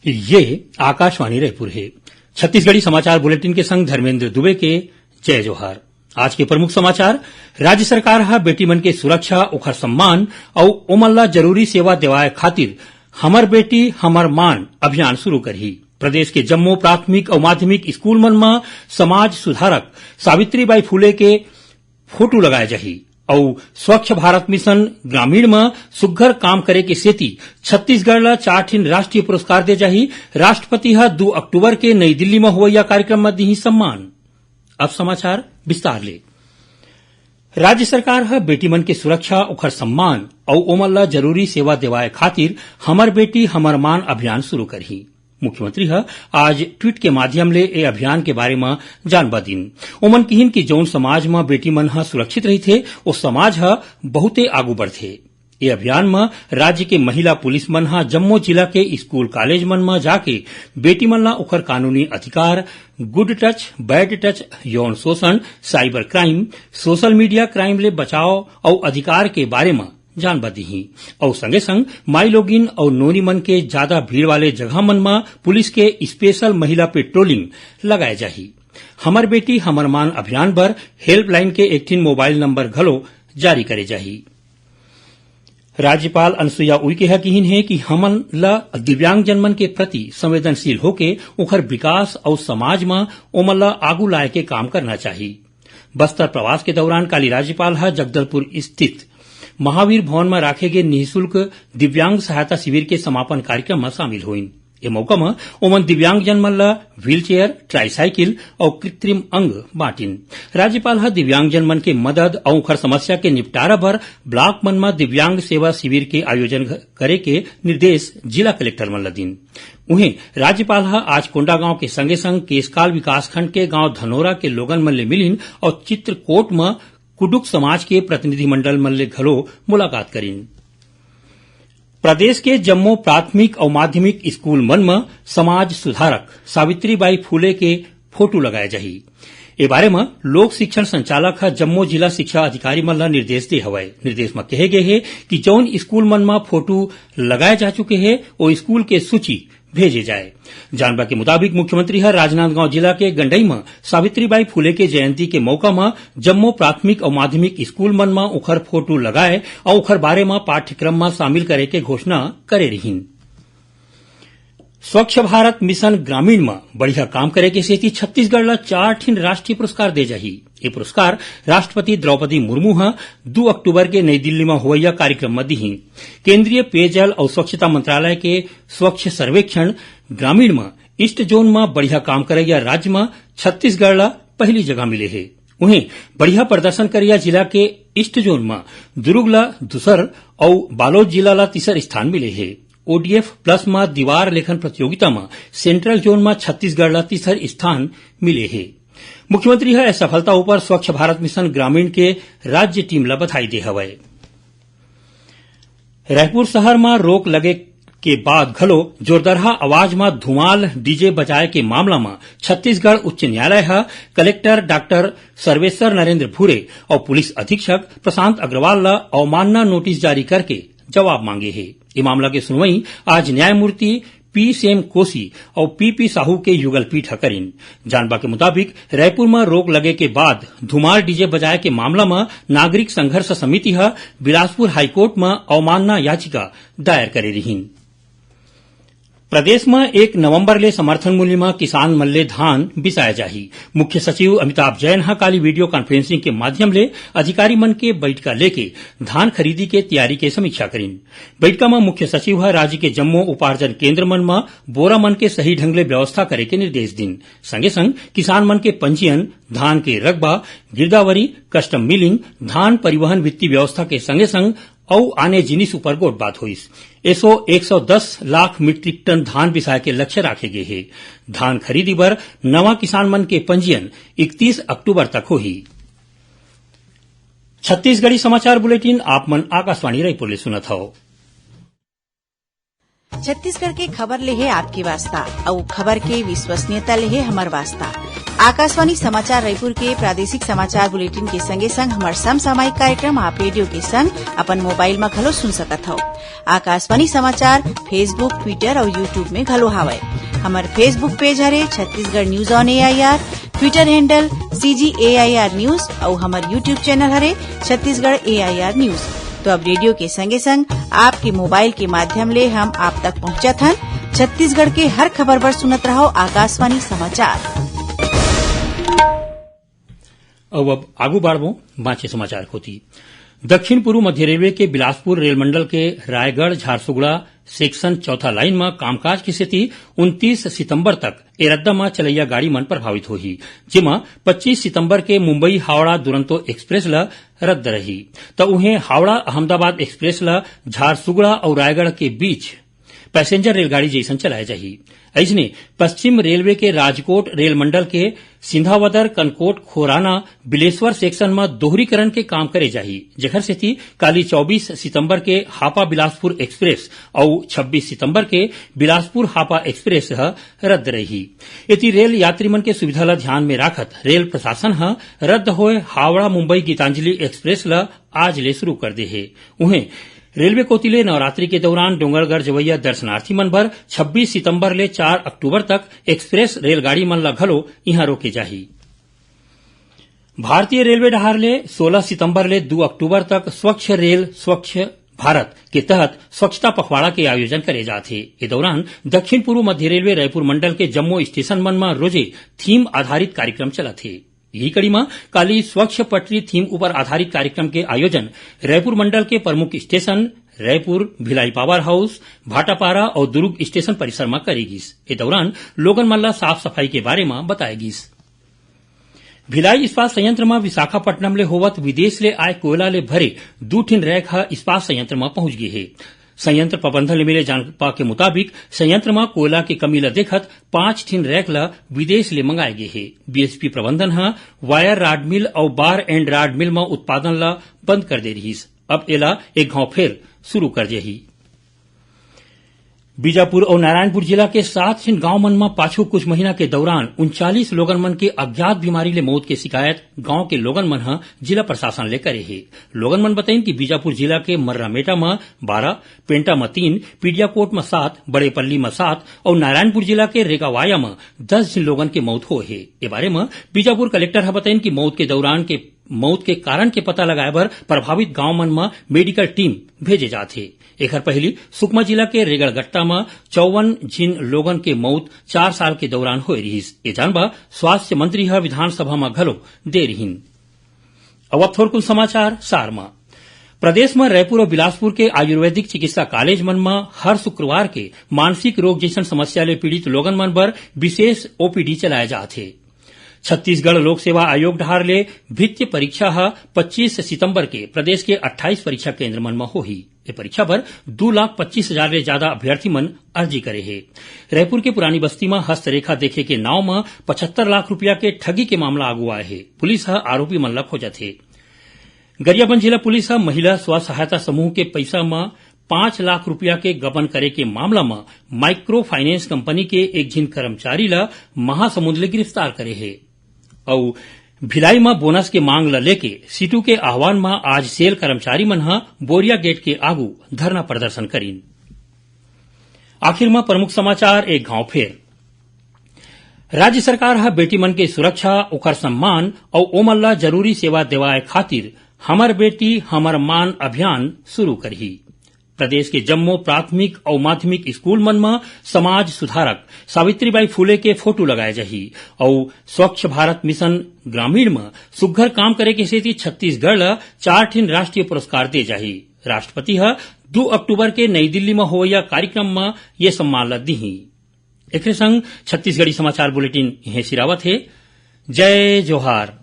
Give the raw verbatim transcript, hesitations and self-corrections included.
ये आकाशवाणी रायपुर हे। छत्तीसगढ़ी समाचार बुलेटिन के संग धर्मेंद्र दुबे के जय जोहार। आज के प्रमुख समाचार। राज्य सरकार ह बेटी मन के सुरक्षा, ओखर सम्मान अउ ओमन ला जरूरी सेवा देवाए खातिर हमर बेटी हमर मान अभियान शुरू करही। प्रदेश के जम्मो प्राथमिक अउ माध्यमिक स्कूल मन म समाज सुधारक सावित्रीबाई फुले के फोटो लगाए जाही अउ स्वच्छ भारत मिशन ग्रामीण म सुग्घर काम करे के सेती छत्तीसगढ़ ला चार ठिन राष्ट्रीय पुरस्कार दे जाही। राष्ट्रपति ह दू अक्टूबर के नई दिल्ली म होवइया कार्यक्रम म दिही सम्मान। अब समाचार विस्तार ले। राज्य सरकार ह बेटी मन के सुरक्षा, ओखर सम्मान अउ ओमन ला जरूरी सेवा देवाए खातिर हमर बेटी हमर मान अभियान शुरू करही। मुख्यमंत्री ह आज ट्वीट के माध्यम ले ए अभियान के बारे म जानबा दिन। ओमन किहिन कि जउन समाज म बेटी मन ह सुरक्षित रहिथे, ओ समाज ह बहुते आगू बढ़थे। ए अभियान म राज्य के महिला पुलिस मन ह जम्मो जिला के स्कूल कॉलेज मन म जाके बेटी मन ला ओखर कानूनी अधिकार, गुड टच, बैड टच, यौन शोषण, cyber crime, social media crime ले बचाव अउ अधिकार के बारे म जानबा दिही अउ संगे संग माई लोगिन अउ नोनी मन के जादा भीड़ वाले जगह मन म पुलिस के स्पेशल महिला पेट्रोलिंग लगाए जाही। हमर बेटी हमर मान अभियान बर हेल्पलाइन के एक ठिन मोबाइल नंबर घलो जारी करे जाही। राज्यपाल अनुसुईया उइके ह किहिन हे कि हमन ल दिव्यांगजन मन के प्रति संवेदनशील होके ओखर विकास अउ समाज म ओमन ल आगू लाए के काम करना चाही। बस्तर प्रवास के दौरान काली राज्यपाल ह जगदलपुर स्थित महावीर भवन म राखे गे निःशुल्क दिव्यांग सहायता शिविर के समापन कार्यक्रम म शामिल होइन। ए मौका म ओमन दिव्यांगजन मन ल व्हीलचेयर, ट्राईसाइकिल अउ कृत्रिम अंग बांटिन। राज्यपाल ह दिव्यांगजन मन के मदद अउ ओखर समस्या के निपटारा बर ब्लॉक मन म दिव्यांग सेवा शिविर के आयोजन घ-, करे के निर्देश जिला कलेक्टर मन ल दिन। उहें, राज्यपाल ह आज कोंडागांव के संगे संग केशकाल विकासखंड के गांव धनोरा के लोगन मन ले मिलिन अउ चित्रकोट म कुडुक समाज के प्रतिनिधिमंडल मन ले घलो मुलाकात करिन। प्रदेश के जम्मो प्राथमिक अउ माध्यमिक स्कूल मन म समाज सुधारक सावित्रीबाई फुले के फोटो लगाए जाही। ए बारे म लोक शिक्षण संचालक ह जम्मो जिला शिक्षा अधिकारी मन ल निर्देश दे हवय। निर्देश म कहे गे हे कि जउन स्कूल मन म फोटो लगाए जा चुके हे, ओ स्कूल के सूची भेजे जाए। जानबा के मुताबिक, मुख्यमंत्री ह राजनांदगांव जिला के गंडई म सावित्रीबाई फुले के जयंती के मौका म जम्मो प्राथमिक अउ माध्यमिक स्कूल मन म ओखर फोटो लगाए अउ ओखर बारे म पाठ्यक्रम म शामिल करे के घोषणा करे रिहीन। स्वच्छ भारत मिशन ग्रामीण म बढ़िया काम करे के सेती छत्तीसगढ़ ल चार ठिन राष्ट्रीय पुरस्कार दे जाही। ये पुरस्कार राष्ट्रपति द्रौपदी मुर्मू ह दू अक्टूबर के नई दिल्ली म होवइया कार्यक्रम म दिही। केंद्रीय पेयजल अउ स्वच्छता मंत्रालय के स्वच्छ सर्वेक्षण ग्रामीण म ईस्ट जोन म बढ़िया काम करइया राज्य म छत्तीसगढ़ ल पहली जगह मिले हे। उहें, बढ़िया प्रदर्शन करइया जिला के ईस्ट जोन म दुरूग ल दूसर अउ बालोद जिला ल तीसर स्थान मिले हे। ओडीएफ प्लस म दीवार लेखन प्रतियोगिता म सेंट्रल जोन म छत्तीसगढ़ ल तीसर स्थान मिले हे। मुख्यमंत्री ह ए सफलता ऊपर स्वच्छ भारत मिशन ग्रामीण के राज्य टीम ल बधाई दे हवय। रायपुर शहर म रोक लगे के बाद घलो जोरदरहा आवाज म धुमाल डीजे बजाए के मामला म छत्तीसगढ़ उच्च न्यायालय ह कलेक्टर डॉक्टर सर्वेश्वर नरेंद्र भूरे अउ पुलिस अधीक्षक प्रशांत अग्रवाल ल अवमानना नोटिस जारी करके जवाब मांगे हे। ये मामला के सुनवाई आज न्यायमूर्ति पी सेम कोसी अउ पी पी साहू के युगल पीठ ह करिन। जानबा के मुताबिक, रायपुर म रोक लगे के बाद धुमाल डीजे बजाए के मामला म नागरिक संघर्ष समिति ह बिलासपुर हाईकोर्ट म अवमानना याचिका दायर करे रिहीन। प्रदेश म एक नवंबर ले समर्थन मूल्य म किसान मन ले धान बिसाए जाही। मुख्य सचिव अमिताभ जैन ह काली वीडियो कॉन्फ्रेंसिंग के माध्यम ले अधिकारी मन के बैठका लेके धान खरीदी के तैयारी के समीक्षा करिन। बैठका म मुख्य सचिव ह राज्य के जम्मो उपार्जन केंद्र मन म बोरा मन के सही ढंग ले व्यवस्था करे के निर्देश दिन। संगे संग किसान मन के पंजीयन, धान के रकबा, गिरदावरी, कस्टम मिलिंग, धान परिवहन वित्तीय व्यवस्था के संगे संग अउ आने जिनिस ऊपर गोठबात होइस। एसो एक सौ दस लाख मीट्रिक टन धान बिसाए के लक्ष्य राखे गे हे। धान खरीदी बर नवा किसान मन के पंजीयन इकतीस अक्टूबर तक होही। छत्तीसगढ़ी समाचार बुलेटिन आप मन आकाशवाणी रायपुर ले सुनत हव। छत्तीसगढ़ के खबर ले हे आपके वास्ता, अउ खबर के विश्वसनीयता ले हे हमर वास्ता। आकाशवाणी समाचार रायपुर के प्रादेशिक समाचार बुलेटिन के संगे संग हमर समसामयिक कार्यक्रम आप रेडियो के संग अपन मोबाइल म घलो सुन सकत हव। आकाशवाणी समाचार Facebook, Twitter अउ YouTube में घलो हावय। हमर Facebook पेज हरे Chhattisgarh news on AIR, Twitter handle CG AIR news अउ हमर YouTube चैनल हरे छत्तीसगढ़ एआईआर न्यूज। तो अब रेडियो के संगे संग आपके मोबाइल के माध्यम ले हम आप तक पहुंचत हन। छत्तीसगढ़ के हर खबर बर सुनत रहव आकाशवाणी समाचार। अउ अब आगू बाढ़बो बांचे समाचार कोती। दक्षिण पूर्व मध्य रेलवे के बिलासपुर रेल मंडल के रायगढ़ झारसुगुड़ा सेक्शन चौथा लाइन म कामकाज के सेती उनतीस सितंबर तक ए रद्दा म चलैया गाड़ी मन प्रभावित होही, जेमा पच्चीस सितंबर के मुंबई हावड़ा दुरंतो एक्सप्रेस ल रद्द रही, त उहें हावड़ा अहमदाबाद एक्सप्रेस ल झारसुगड़ा अउ रायगढ़ के बीच पैसेंजर रेलगाड़ी जइसन चलाए जाही। अइसने पश्चिम रेलवे के राजकोट रेल मंडल के सिंधावदर, कनकोट, खोराना, बिलेश्वर सेक्शन म दोहरीकरण के काम करे जाही, जेखर सेती काली चौबीस सितंबर के हापा बिलासपुर एक्सप्रेस अउ छब्बीस सितंबर के बिलासपुर हापा एक्सप्रेस ह रद्द रही। एती रेल यात्री मन के सुविधा ल ध्यान में राखत रेल प्रशासन ह रद्द होए हावड़ा मुंबई गीतांजलि एक्सप्रेस ल आज ले शुरू कर दे हे। उहें, रेलवे कोति ले नवरात्रि के दौरान डोंगरगढ़ जवैया दर्शनार्थी मन बर छब्बीस सितंबर ले चार अक्टूबर तक एक्सप्रेस रेलगाड़ी मन ल घलो इहां रोके जाही। भारतीय रेलवे डहार ले सोलह सितंबर ले दू अक्टूबर तक स्वच्छ रेल स्वच्छ भारत के तहत स्वच्छता पखवाड़ा के आयोजन करे जात हे। ए दौरान दक्षिण पूर्व मध्य रेलवे रायपुर मंडल के जम्मो स्टेशन मन म रोजे थीम आधारित कार्यक्रम चलत हे। यही कड़ी म काली स्वच्छ पटरी थीम ऊपर आधारित कार्यक्रम के आयोजन रायपुर मंडल के प्रमुख station Raipur, Bhilai power house, Bhatapara अउ दुर्ग स्टेशन परिसर म करे गिस। ए दौरान लोगन मन ल साफ सफाई के बारे म बताए गिस। भिलाई इस्पात संयंत्र म विशाखापट्टनम ले होवत विदेश ले आए कोयला ले भरे दू ठिन रैक ह इस्पात संयंत्र म पहुंच गे हे। संयंत्र प्रबंधन ले मिले जानपा के मुताबिक, संयंत्र म कोयला के कमी ल देखत पांच ठिन रैक ल विदेश ले मंगाए गे हे। बीएचपी प्रबंधन ह वायर राड मिल अउ बार एंड राड मिल म उत्पादन ल बंद कर दे रिहिस। अब एला एक घांव फेर शुरू कर जाही। बीजापुर अउ नारायणपुर जिला के सात ठिन गांव मन म पाछू कुछ महीना के दौरान उनचालीस लोगन मन के अज्ञात बीमारी ले मौत के शिकायत गांव के लोगन मन ह जिला प्रशासन ले करे हे। लोगन मन बताइन कि बीजापुर जिला के मर्रामेटा म बारह, पेंटा म तीन, पीडियाकोट म सात, बड़ेपल्ली म सात अउ नारायणपुर जिला के रेगावाया म दस झिन लोगन के मौत होए हे। ए बारे म बीजापुर कलेक्टर ह बताइन कि मौत के दौरान के मौत के कारण के पता लगाए बर प्रभावित गांव मन म मेडिकल टीम भेजे जात हे। एखर पहिली सुकमा जिला के रेगड़गट्टा म चौवन झिन लोगन के मौत चार साल के दौरान होए रिहिस। ए जानबा स्वास्थ्य मंत्री ह विधानसभा म घलो दे रिहिन। अब थोरकुन समाचार सार म। प्रदेश म रायपुर अउ बिलासपुर के आयुर्वेदिक चिकित्सा कॉलेज मन म हर शुक्रवार के मानसिक रोग जइसन समस्या ले पीड़ित लोगन मन बर विशेष ओपीडी चलाए जात हे। छत्तीसगढ़ लोक सेवा आयोग डहार ले भृत्य परीक्षा ह पच्चीस सितंबर के प्रदेश के अट्ठाईस परीक्षा केंद्र मन म होही। ए परीक्षा बर दू लाख पच्चीस हजार ले जादा अभ्यर्थी मन अर्जी करे हे। रायपुर के पुरानी बस्ती म हस्तरेखा देखे के नाव म पचहत्तर लाख रुपया के ठगी के मामला आगू आए हे। पुलिस ह आरोपी मन ल खोजत हे। गरियाबंद जिला पुलिस ह महिला स्व सहायता समूह के पइसा म पांच लाख रुपया के गबन करे के मामला म माइक्रो फाइनेंस कंपनी के एक झिन कर्मचारी ल महासमुंद ले गिरफ्तार करे हे। अउ भिलाई म बोनस के मांग ल लेके सीटू के आह्वान म आज सेल कर्मचारी मन ह बोरिया गेट के आगू धरना प्रदर्शन करिन। आखिर म प्रमुख समाचार एक घांव फेर। राज्य सरकार ह बेटी मन के सुरक्षा, ओखर सम्मान अउ ओमन ल जरूरी सेवा देवाए खातिर हमर बेटी हमर मान अभियान शुरू करही। प्रदेश के जम्मो प्राथमिक अउ माध्यमिक स्कूल मन म समाज सुधारक सावित्रीबाई फूले के फोटो लगाए जाही अउ स्वच्छ भारत मिशन ग्रामीण म सुग्घर काम करे के सेती छत्तीसगढ़ ल चार ठिन राष्ट्रीय पुरस्कार दे जाही। राष्ट्रपति ह दू अक्टूबर के नई दिल्ली म होवइया कार्यक्रम म ये सम्मान ल दीही। एकरे संग छत्तीसगढ़ी समाचार बुलेटिन इहें सिरावत हे। जय जोहार।